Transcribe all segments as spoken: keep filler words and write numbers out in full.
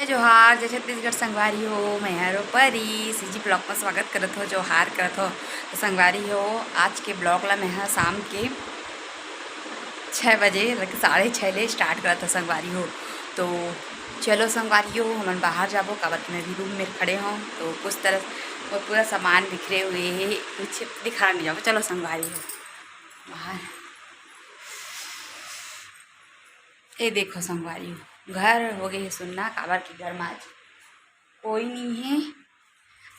जोहार, जय छत्तीसगढ़ संगवारी हो, मैं हरो परी, सीजी ब्लॉग में स्वागत करत हो, जोहार करत हो। तो संगवारी हो, आज के ब्लॉग ला मैं ह शाम के छः बजे, like साढ़े छः ले स्टार्ट करत हो संगवारी हो। तो चलो संगवारी हो, हमन बाहर जाबो, काबर कि मैं अभी रूम में खड़े हों, तो कुछ तरह वो पूरा सामान बिखरे हुए है, कुछ दिखा नहीं जाबो। चलो संगवारी हो बाहर। ए देखो संगवारी हो, घर हो गए हे सुन्ना, काबर कि घर में आज कोई नहीं है,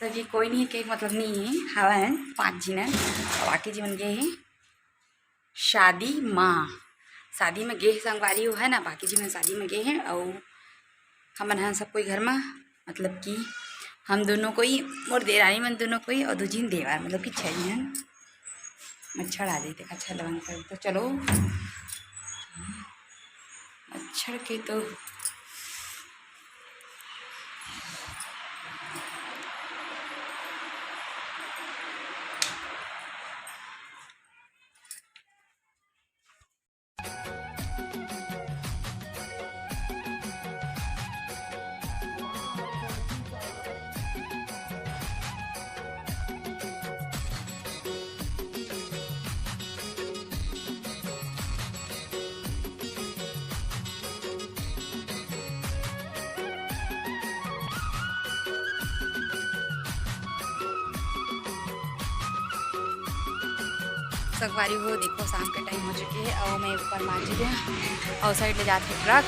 तो कि कोई नहीं है के मतलब नहीं है, हवा है पाँच झिन है, बाकी जी मन गए हैं शादी माँ, शादी में गे हे संगवारी हो, है ना, बाकी जी मन शादी में गे हैं। और हमन ह सब कोई घर में, मतलब कि हम दोनों कोई, मोर देरानी मन दोनों कोई, और दू झिन देवर, मतलब कि छः झिन। मच्छर आ जाए, देखा, अच्छा लगन कर। तो चलो, मच्छर के तो संगवारी हो, देखो, शाम के टाइम हो चुके हे और मैं ऊपर मांझी के और साइड ले जात हे ट्रक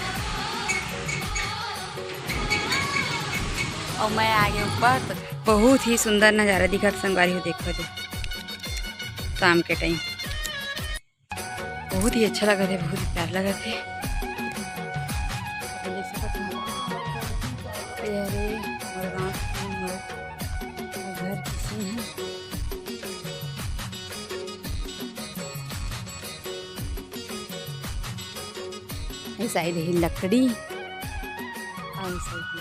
और मैं आगे ऊपर। तो बहुत ही सुंदर नज़ारा दिखत संगवारी हो, देखो दे शाम के टाइम। बहुत ही अच्छा लगत हे, बहुत ही प्यारा लगत हे। अपन देख सकत हो, ये हरे मोर गाँव के मोर घर के सीन हे। ये साइड हे लकड़ी, और ये साइड हे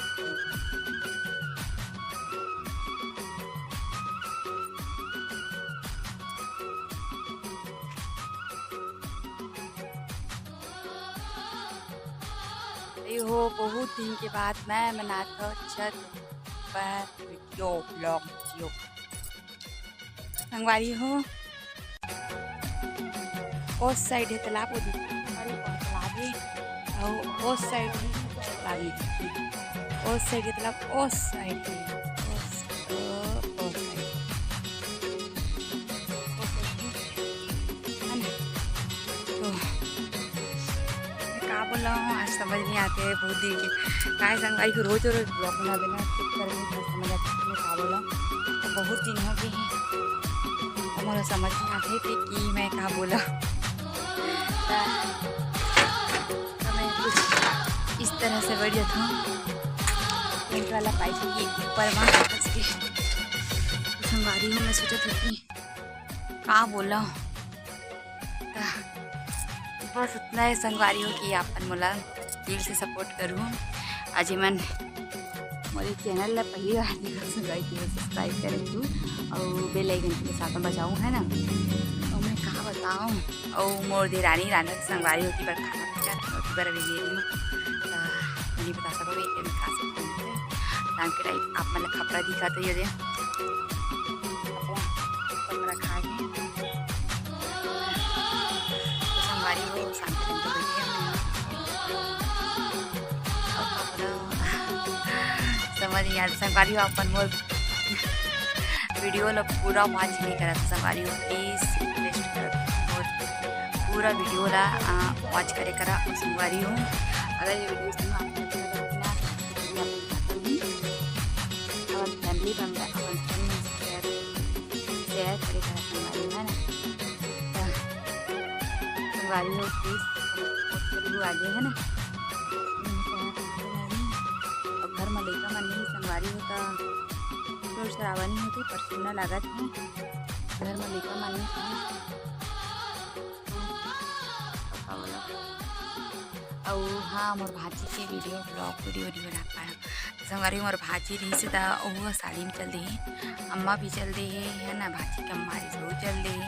ए हो, बहुत दिन के बाद मैं बनात हव छत पर वीडियो, ब्लॉग वीडियो। संगवारी हो, ओ साइड हे तालाब, ओ दे, संगवारी, ओ तालाब हे, अउ ओ साइड हे तालाब हे, ओ साइड हे तालाब, ओ साइड हे, ओ स-, ओ, ओ साइड। है ना? तो मैं का बोल रहा हूँ, आज समझ नहीं आते है बहुत दिन के। काय संगवारी हो, रोज रोज ब्लॉग बना देना, कुछ कर नहीं समझ आते कि मैं का बोला। तो बहुत दिन हो गए हैं, तो मोला समझ नहीं आते कि मैं का बोला। तो मैं कुछ इस तरह से बैठ जाता हूँ, टेंट वाला पाइप के ऊपर वहाँ फंस के। संगवारी हो, मैं सोचत हूँ कि का बोला। त बस उतना ही संगवारी हो कि आप मन मोला दिल से सपोर्ट करू। अउ जेमन मोर चैनल ला पहली बार देखत हो, संगवारी हो, सब्सक्राइब करे तू अउ बेल आइकन के साथ में बजाऊ, है ना। अउ मैं का बताऊँ, अउ मोर देरानी रांधत संगवारी हो कि बर खाना पीना, ओती बर अभी ये नहीं, त मैं नहीं बता सकूँ कि मैं खा सकती हूँ। शाम के टाइम आप मन ला खपरा दिखा तो ये दे। खपरा, खपरा खा के तो संगवारी हो, शाम के टाइम तो बैठे हैं। अब खपरा समझ नहीं आता संगवारी हो, अपन मोर वीडियो ला पूरा वॉच नहीं करत संगवारी हो, प्लीज रिक्वेस्ट करत हूँ, मोर पूरा वीडियो ला, आ, वॉच करे करा संगवारी हो। अगर ये वीडियो सुनो आप लोग को अच्छा लगे ना, तो आप लोग अपन फैमिली मेंबर, अपन फ्रेंड में शेयर, शेयर करे करा संगवारी हो, है ना। तो संगवारी हो, प्लीज सपोर्ट करू आगे, है ना। अब घर में लइका मन नहीं संगवारी हो, तो थोड़ा शराबा नहीं होती, पर सुन्ना लागत है। घर में लइका मन नहीं है। अउ हाँ, मोर भांची के वीडियो, ब्लॉग वीडियो नहीं बना पाया। संगवारी, मोर भांची रहिस त ओहू शादी में चल दे हे, अम्मा भी चल दे हे, है ना, भांची के अम्मा रहिस ओहू चल दे हे,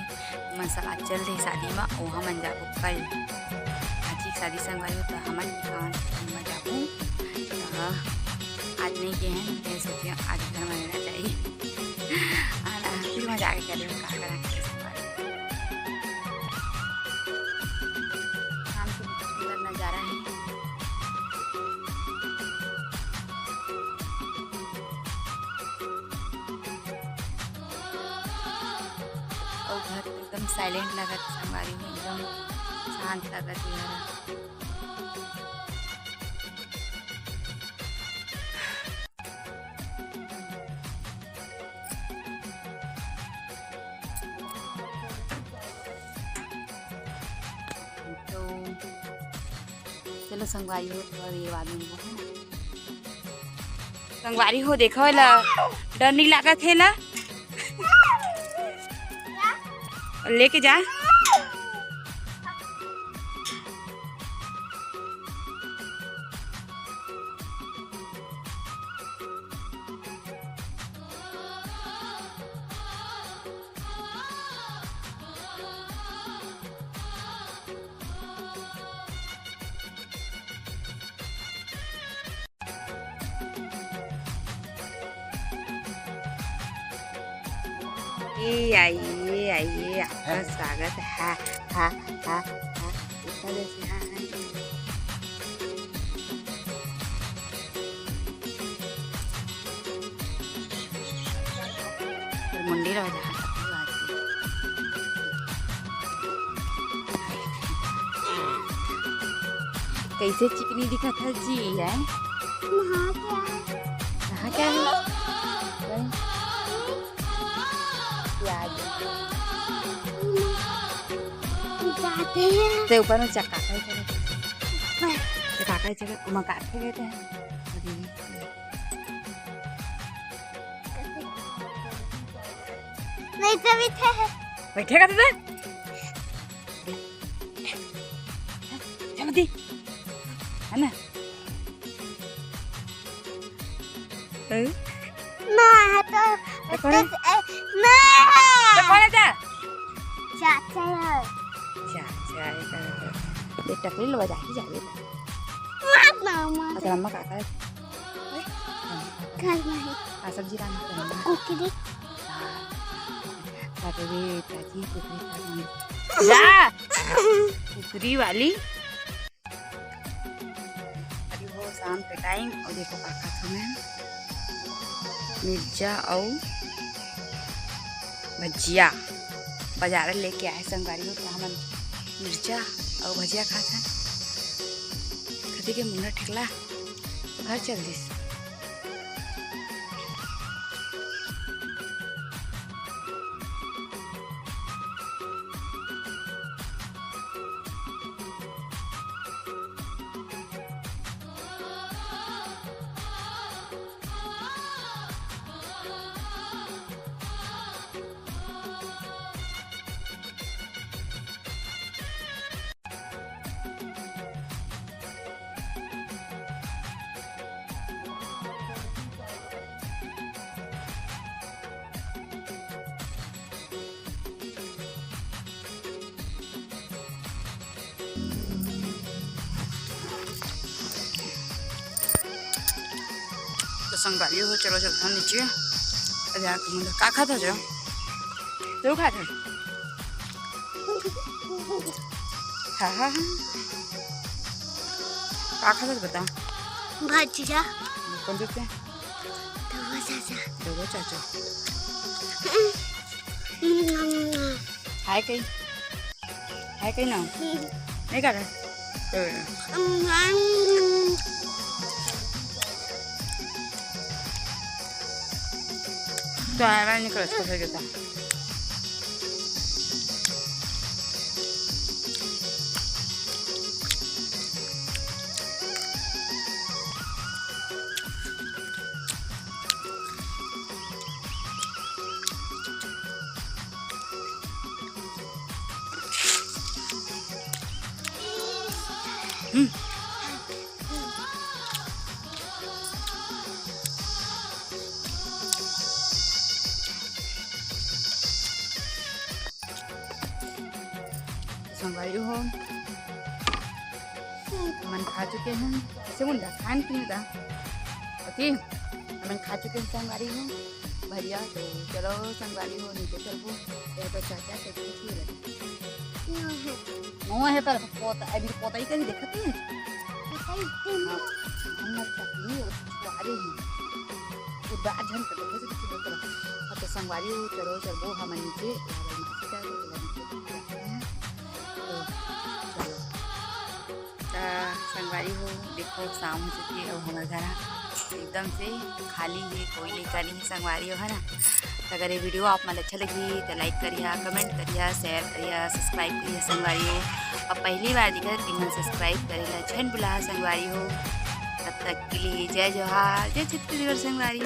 मन सब आज चल दे हे शादी में, ओहा मन जाबो कल भांची के शादी संगवारी हो, त हमन भी कावन शादी में जाबो। त आज नहीं गए हैं, मैं सोचे आज घर में रहना चाहिए। और फिर मैं जाके कह रही हूँ, कहाँ करा के संभाल। शाम के बहुत सुंदर नज़ारा है। और घर एकदम साइलेंट लगत, संगवारी में एकदम शांत लगत यार। तो चलो संगवारी हो, थोड़ा देर बाद मिलबो, है ना? संगवारी हो, देखो एला, डर नहीं लागत हे ला? लेके जा। ए आइए, आइए, आपका स्वागत है। हा, हा, हा। इतना जैसे, हाँ, हाँ। मुंडी रह जा। कैसे चिकनी दिखत है जी, है? वहाँ क्या है? वहाँ क्या है? प्याज। जाते हैं। ते ऊपर में चक्का का ही चला। चक्का का ही चला, उमा का के लेते हैं। बैठे, बैठे। बैठेगा तो दे। जल्दी, है ना? हैं? ना, तो, तो कौन है? तो, ए, ना। तो कौन है जा? चाचा है। चाचा है, तो, तो। ये टकली लो, बजा के जा, ये। मार ना, मार। अच्छा, अम्मा का, का है? घर में है। आ, सब्जी लाना पड़ेगा। कुकरी। हाँ। ताकि ये चाची कुकरी खा लेंगे। जा। कुकरी वाली। अभी हो शाम के टाइम और देखो का खाथों मैं मिर्चा और भजिया। बाजार लेके आए संगवारी हो, तो हमन मिर्चा और भजिया खाथन। कथी के मुन्ना ठेकला घर चल दिस। तो संगवारी हो, चलो चलथन नीचे। अरे यार, तुम लोग का खात हो जो? तू खात हो? हाँ, हाँ, हाँ। का खात हो बता? भजिया। कौन देते हैं? दवा चाचा। दवा चाचा। हम्म। हाय कही। है कि ना? नहीं कर रहा? तो आया निकल इसको फेंक देता। संगवारी हो, मन खा चुके हैं। इसे मुंडा खान पीन का ठीक, हमन खा चुके हैं संगवारी हो भजिया। तो चलो संगवारी हो, नीचे चलबो। ये तो चाचा के पीछे लगे। मोह है पर पोता, अभी पोता ही कहीं देखत नहीं। हाँ, हमर चटनी और छुआरे ही। वो बाहर झन कर देखे से किसी बोतल। हाँ, तो संगवारी हो, चलो चलबो हमन नीचे। तो चलो। त संगवारी हो, देखो, शाम हो चुकी है और हमारे घर एकदम से खाली है, कोई लइका नहीं है संगवारी हो, है ना। तो अगर ये वीडियो आप मन अच्छा लगी तो लाइक करिया, कमेंट करिया, शेयर करिया, सब्सक्राइब करिया संगवारी हो। अब पहली बार दिखा तो मन सब्सक्राइब करेला झन भुला संगवारी हो। तब तक के लिए जय जोहार, जय छत्तीसगढ़ संगवारी।